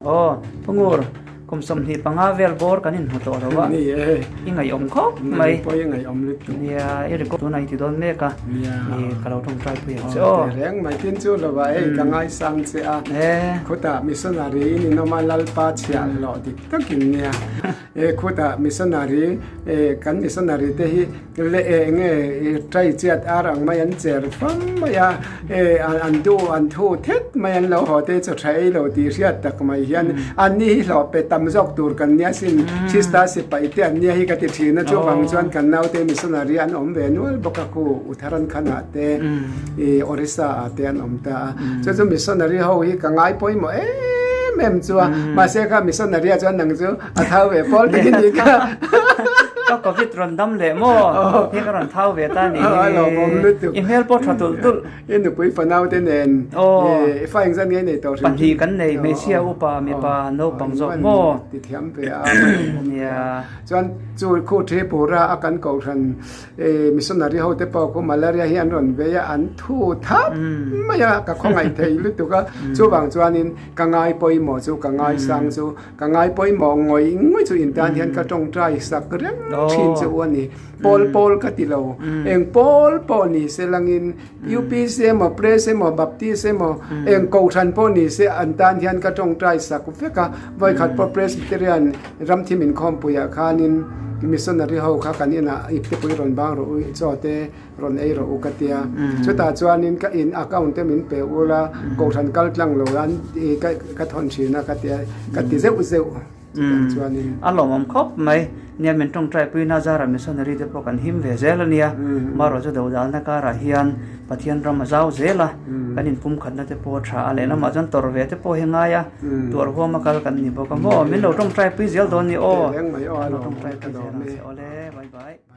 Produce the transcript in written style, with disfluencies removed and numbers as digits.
Aw, Pu Ngur, kum 25 vel bawr kan inhmu tawh lo a, i ngaihawm khawp mai. Ni pawh i ngaihawm lutuk. Nia, i record tunah i ti dawn mek a, ka lo tawngtai pui ang che aw. Aw, reng mai tin chu lo va, hei ka ngaisang che a, khutah missionary in inawm a, Lalpa chhiah hlawh dik takin nia. E khutah missionary e kan missionary te hi le e enge trai chiat ar ang mai an cher fam mai a e an duh an thu thet mai an lo haw te chu tha ei lo tih hriat tak mai hian an ni hi hlawh pe tam zawk tur kan nia sin Krista sipai te an nia hi ka ti thin a chuvang chuan kan naute missionary an awm ve nual bawk a khu Uttarakhand ah te e Orissa ah te an awm ta a chu chu missionary ho hi ka ngai pawimawh em em chu a mahse kha missionary ah chuan nang chu A thau ve pawl tak in ni kha. Ka covid rawn dam leh maw? Hi ka rawn thau ve ta ni. A lawmawm lutuk. I hmel pawh tha tulh tulh. I nupui fanau te nen. I fa engzat nge nei tawh hrim hrim? Pahnih kan nei, hmeichhia upa, mipa naupang zawk maw? Ti thiam ve a. Nia. Chuan chu khu thi pura a kan kohhran Missionary ho te pawh khu malaria hi an rawn vei a, an thu thap mai a, ka khawngaih thei lutuk a. Chuvang chuanin ka ngai pawimawh chu, ka ngaisang chu, Ka ngai pawimawh ngawih ngawih chu intan hian ka tawngtai sak reng thin che u a ni. Pawl pawl ka ti lo. Eng pawl pawh ni se langin UPC emaw, Press emaw, Baptist emaw, eng kohhran pawh ni se an tan hian ka tawngtai sak vek a. Vawikhat pawh Presbyterian Ramthim inkhawmpuiah khanin missionary ho kha kan inah iptepui rawn bang rawh u, chaw te Rawn ei rawh u ka tia. Chutah chuanin ka in account te min pe ul a, kohhran kal tlang lo an i ka ka thawn thin a ka tia, ka ti zeuh zeuh chutah chuanin. A lawmawm khawp mai. Nia min tawngtai pui na zara missionary te pawh kan him ve zel a nia. Marawh chu dodalna karah hian Pathian ram a zau zel a, kan inpumkhatna te pawh a tha a, lehlamah chuan tawrh ve te pawh hi ngai a, tuar huama kal kan ni bawk a maw. Min lo tawngtai pui zel dawn ni aw. Teh reng mai aw a Lo lawmawm tawngtai ka pui zel lawm ang e. che. Awle, bye bye.